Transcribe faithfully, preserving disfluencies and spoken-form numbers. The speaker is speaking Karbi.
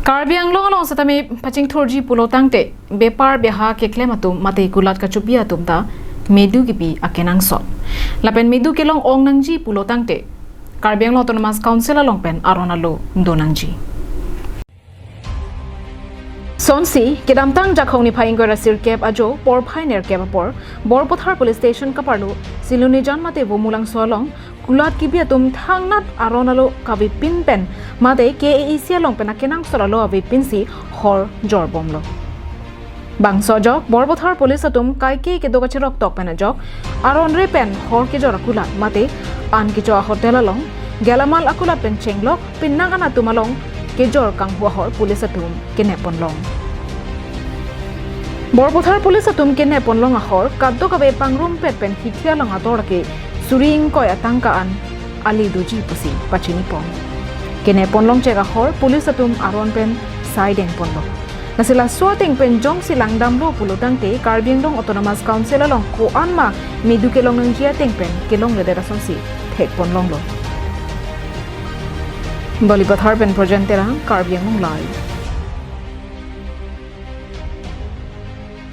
Karbi Anglong along setame pachingthurji pulo tangte bepar beha keklem atum mate kulat kachopi atum ta medu kipi akenangsot lapen medu kelong ong nangji pulo tangte Karbi Anglong Autonomous Council along pen aron alo do nangji. Sonsi kedamtang Jakhong niphai ingkoi ra sirkep ajo porphai nerkep apor Borpathar Police Station kaparlo Silonijan mate Vomulangso along kulat kipi atum thangnat aron alo kavepin pen mate K A A C along pen akenangsot alo avepinsi hor jorbomlo. Bangso ajok Borpathar Police atum kaike kedo kachirok tok pen ajok aron re pen hor kejor akulat mate an kecho ahotel along gelamal akulat pen chenglok penang an atum along kejor kanghu ahor police atum kenep ponlong. Borpathar police atum kenep ponlong ahor kadokave pangrumpet pen hithi along ator ke suri ingkoi atangka an ali doji pusi pachini pon. Kenep ponlong chek ahor police atum aron pen saideng ponlo. Lasi laso ateng pen jongsi langdamlo pulo tangte Karbi Anglong Autonomous Council along ko-an ma medu kelong nangji ateng pen kelongledet asonsi thek ponlonglo. Balipathar pen Projen Terang, Karbi Anglong Live.